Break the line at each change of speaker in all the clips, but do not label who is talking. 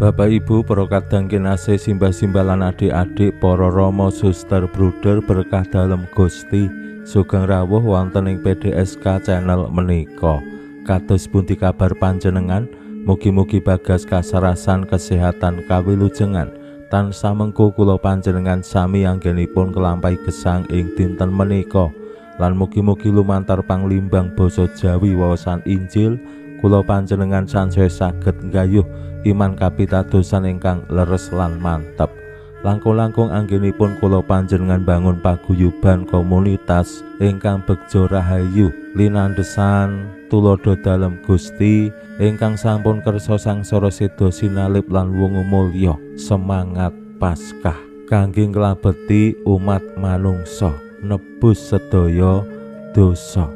Bapak Ibu, para kadang kinasih, simbah-simbah lan adik-adik, para rama, suster, bruder berkah dalem Gusti, sugeng rawuh wonten ing PDSK channel menika. Kados pundi kabar panjenengan? Mugi-mugi bagas kasarasan kesehatan kawilujengan. Tansah mengko kula panjenengan sami anggenipun kelampahi gesang ing dinten menika. Lan mugi-mugi lumantar panglimbang basa Jawi wawasan Injil kula panjenengan sansaya saged nggayuh iman kapitadosan ingkang leres lan mantep. Langkung-langkung anggenipun kula panjenengan bangun paguyuban komunitas ingkang begja rahayu linandesan tuladha dalem Gusti ingkang sampun kersa sangsara seda sinalip lan wungu mulya semangat Paskah kangge nglabeti umat manungsa nebus sedaya dosa.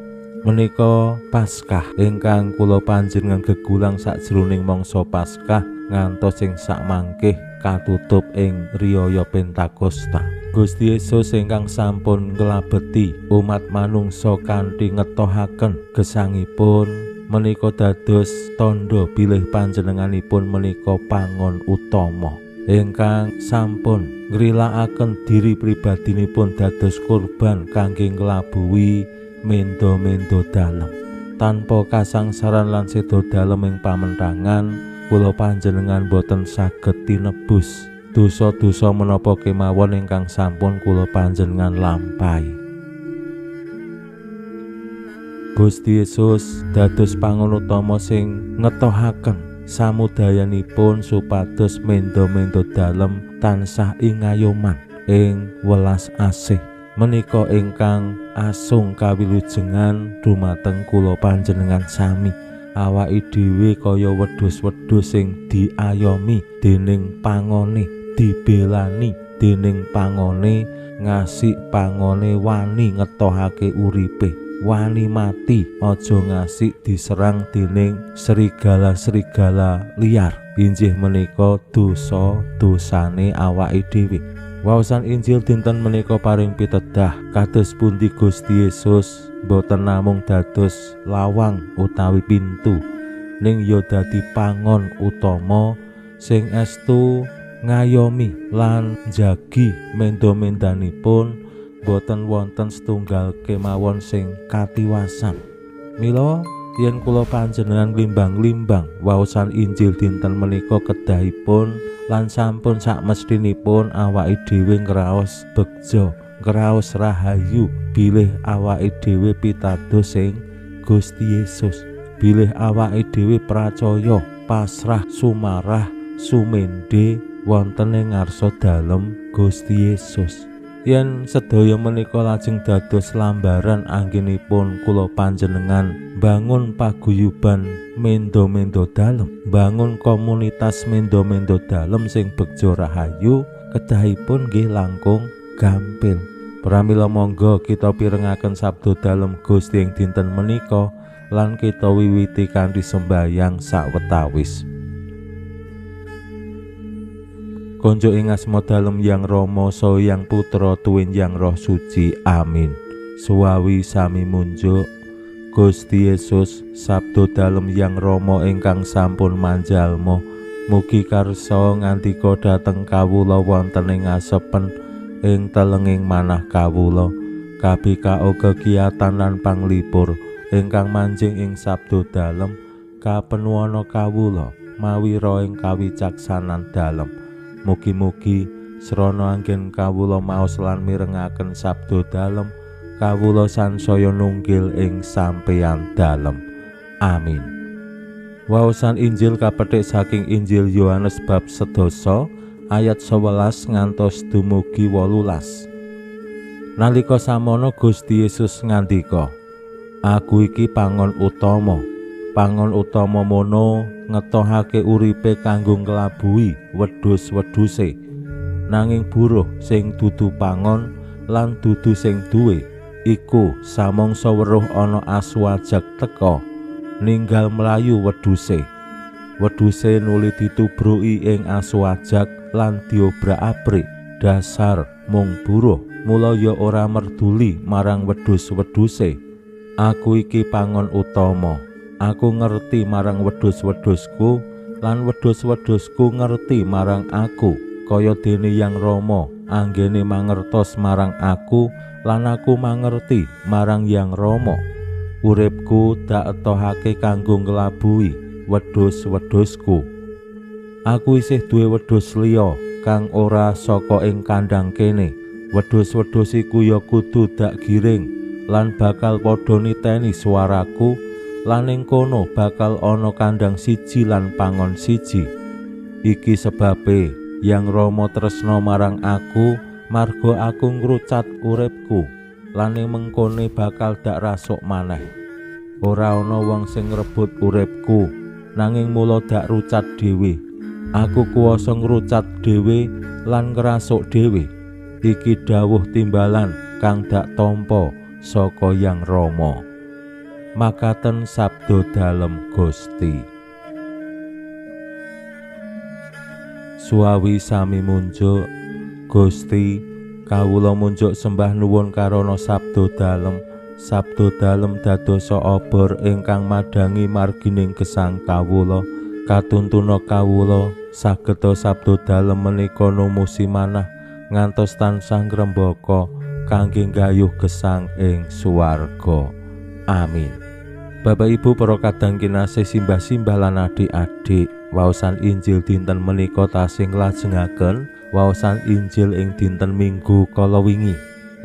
Menika Paskah ingkang kula panjenengan gegulang sakjroning mangsa Paskah ngantos ing sakmangkih katutup ing riyaya Pentakosta. Gusti Yesus ingkang sampun nglabeti umat manungsa kanthi ngetohaken gesangipun menika dados tandha bilih panjenenganipun menika pangon utama ingkang sampun ngrilakaken diri pribadinipun dados kurban kangge nglabuhi mendo-mendo dalem. Tanpa kasangsaran lan seda dalem ing pamentangan, kula panjenengan boten saged tinebus dosa-dosa menapa kemawon ingkang sampun kula panjenengan lampahi. Gusti Yesus dados pangon utama sing ngetohaken samudayanipun supados mendo-mendo dalem tansah ingayoman ing welas asih. Menika ingkang asung kawilujengan dumateng kula panjenengan sami. Awake dhewe kaya wedhus-wedhus sing diayomi dening pangone, dibelani dening pangone, ngasih pangone wani ngetohake uripe, wani mati aja ngasih diserang dening serigala-serigala liar. Injih menika dosa-dosane awake dhewe. Wawasan Injil dinten menika paring pitedah kados pundi Gusti Yesus boten namung dados lawang utawi pintu, ning ya dadi pangon utama sing estu ngayomi lan njagi mendo-mendanipun boten wonten setunggal kemawon sing katiwasan. Mila yen kula panjenengan limbang-limbang waosan Injil dinten menika kedahipun lan sampun sakmestinipun awake dhewe ngraos begja, ngraos rahayu bilih awake dhewe pitados sing Gusti Yesus, bilih awake dhewe pracaya, pasrah, sumarah, sumende wonten ing ngarsa dalem Gusti Yesus. Yen sedaya menika lajeng dados lambaran anggenipun kula panjenengan bangun paguyuban mendo-mendo dalem, bangun komunitas mendo-mendo dalem sing begja rahayu, kedahipun nggih langkung gampil. Pramila monggo kita pirengaken sabda dalem Gusti ing dinten menika lan kita wiwiti kanthi sembayang sawetawis. Konjuk ing asma dalem Yang Rama saha Yang Putra tuwin Yang Roh Suci. Amin. Suwawi sami munjuk Gusti Yesus, sabda dalem Yang Rama ingkang sampun manjalma, mugi karsa ngandika dhateng kawula wonten ing asepen ing telenging manah kawula, kabikao kekiyatan lan panglipur ingkang manjing ing sabda dalem, kapenuwana kawula mawi roh ing kawicaksanan dalem. Mugi-mugi srana anggen kawula maos lan mirengaken sabda dalem, kawula sansaya nunggil ing sampeyan dalem. Amin. Waosan Injil kapetik saking Injil Yohanes bab 11 ayat 11 ngantos dumugi 18. Nalika samono Gusti Yesus ngandika, Aku iki pangon utama. Pangon utama mono ngetohake uripe kanggo nglabuhi wedhus-wedhuse. Nanging buruh sing dudu pangon lan dudu sing duwe iku samangsa weruh ana asu ajag teka ninggal mlayu wedhuse. Wedhuse nuli ditubruki ing asu ajag lan diobrak-abrik. Dasar mung buruh, mula ya ora merduli marang wedhus-wedhuse. Aku iki pangon utama. Aku ngerti marang wedhus-wedhusku lan wedhus-wedhusku ngerti marang aku. Kaya dene Yang Rama anggene mangertos marang aku lan aku mangerti marang Yang Rama. Uripku dak etohake kanggo nglabuhi wedhus-wedhusku. Aku isih duwe wedhus liya kang ora saka ing kandhang kene. Wedhus-wedhus iku ya kudu dak giring lan bakal padha niteni suaraku, lan ing kono bakal ana kandhang siji lan pangon siji. Iki sebabe Yang Rama tresna marang aku, marga aku ngrucat uripku lan ing mengkone bakal dak rasuk maneh. Ora ana wong sing ngrebut uripku, nanging mula dak rucat dhewe. Aku kuwasa ngrucat dhewe lan ngrasuk dhewe. Iki dawuh timbalan kang dak tampa saka Yang Rama. Makaten sabda dalem Gusti. Suawi sami munjuk Gusti, kawula munjuk sembah nuwun karana sabda dalem. Sabda dalem dadosa obor ingkang madhangi margining gesang kawula. Katuntuna kawula sageta sabda dalem menika numusi manah ngantos tansah ngrembaka kangge nggayuh gesang ing swarga. Amin. Bapak Ibu para kadang kinasih, simbah-simbah lan adik-adik, waosan Injil dinten menika tasih nglajengaken waosan Injil ing dinten Minggu kala wingi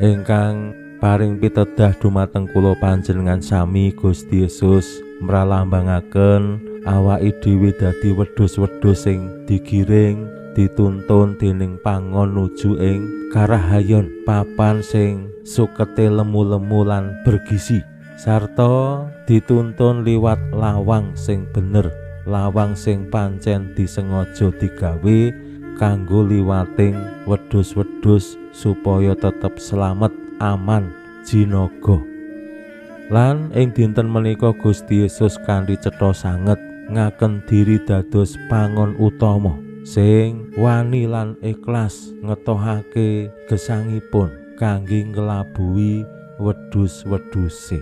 ingkang paring pitedah dumateng kula panjenengan sami. Gusti Yesus mralambangaken awake dhewe dadi wedhus-wedhus sing digiring, dituntun dening pangon nuju ing karahayon, papan sing sukete lemu-lemu lan bergizi, sarta dituntun liwat lawang sing bener, lawang sing pancen disengaja digawe kanggo liwating wedhus-wedhus supaya tetep selamet, aman, jinaga. Lan ing dinten menika Gusti Yesus kanthi cetha sanget ngaken diri dados pangon utama sing wani lan ikhlas ngetohake gesangipun kangge nglabuhi wedhus-wedhuse.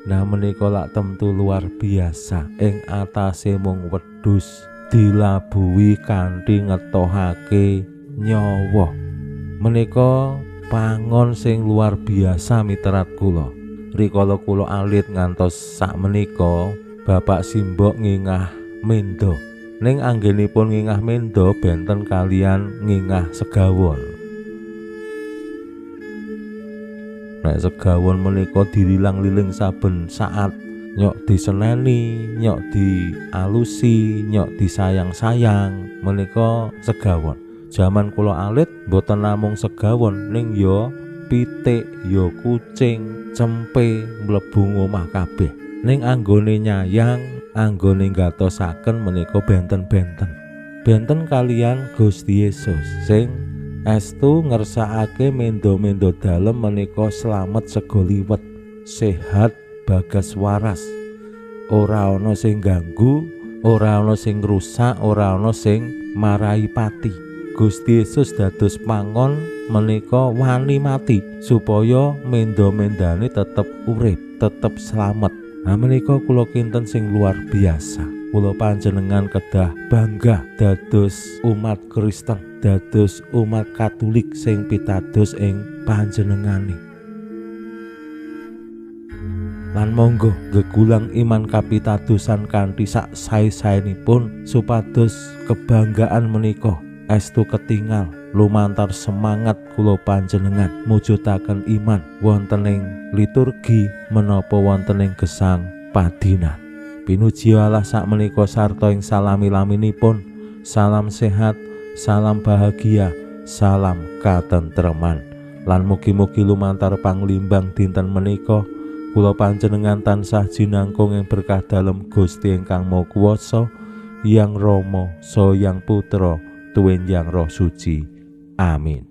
Nah menika lak temtu luar biasa, ing atase mung wedhus dilabuhi kanthi ngetohake nyawa. Menika pangon sing luar biasa miterat kula. Rikala kula alit ngantos sakmenika, bapak simbok ngingah mendo. Ning anggenipun ngingah mendo benten kalian ngingah segawon. Nek segawon menika dililang-liling saben saat, nyok diseneni, nyok dialusi, nyok disayang-sayang, menika segawon. Jaman kula alit mboten namung segawon, ning ya pitik, ya kucing, cempe mlebu ngomah kabeh. Ning anggone nyayang, anggone gatosaken menika benten-benten. Benten kalian Gusti Yesus sing estu ngersakake mendo-mendo dalem menika slamet sego liwet, sehat, bagas waras. Ora ana sing ganggu, ora ana sing ngrusak, ora ana sing marai pati. Gusti Yesus dados pangon menika wani mati supaya mendo-mendane tetep urip, tetep slamet. Nah menika kula kinten sing luar biasa. Kula panjenengan kedah bangga dados umat Kristen, dados umat Katolik sing pitados ing panjenengane. Lan monggo gegulang iman kapitadosan kanthi sak sae-saenipun supados kebanggaan menika estu ketingal lumantar semangat kula panjenengan mujudaken iman wonten ing liturgi menapa wonten ing gesang padinan. Pinuji Allah sakmenika sarta ing salami-laminipun. Salam sehat, salam bahagia, salam katentreman. Lan mugi-mugi lumantar panglimbang dinten menika kula panjenengan tansah jinangkung ing berkah dalem Gusti ingkang Maha Kuwasa, Yang Rama, Saha Yang Putra, tuwin Yang Roh Suci. Amin.